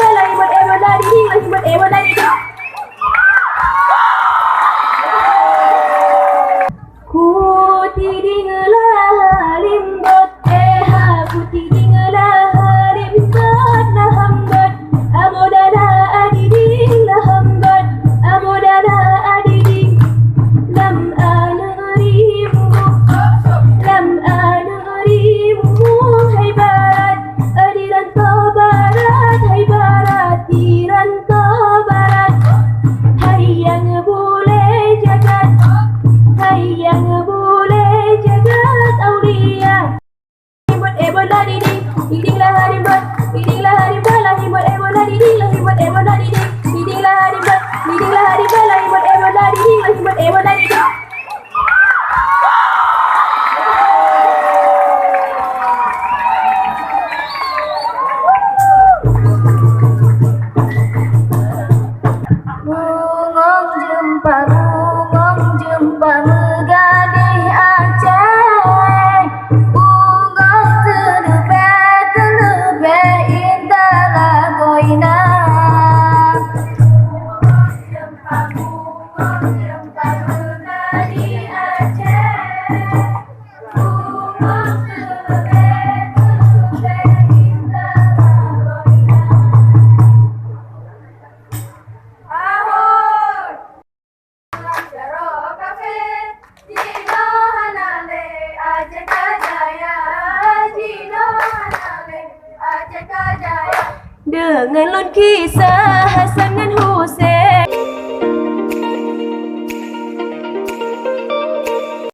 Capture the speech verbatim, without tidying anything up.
Lahimot eh bola diding, lahimot eh bola diding. Kutiding lahalimbot, eh ha, kutiding lahalimbot, lahambot. Amodana adiding, lahambot. Amodana adiding. Lam aneuk rimu, lam aneuk rimu, hai barat. Di rantau barat, hai barat, di rantau barat. Hai nyang bulée jagat, hai nyang bulée jagat aulia. Lahimot eh bola diding, diding lahimot, diding lahimot, lahimot eh bola diding, lahimot eh bola diding, diding lahimot, diding lahimot, lahimot eh bola diding, lahimot eh bola diding. Bungong jeumpa, bungong jeumpa meugadeh Aceh. Bungong teuleubeh, teuleubeh indah lagoina. Bungong jeumpa, bungong jeumpa meugadeh Aceh. Deungon lôn kisah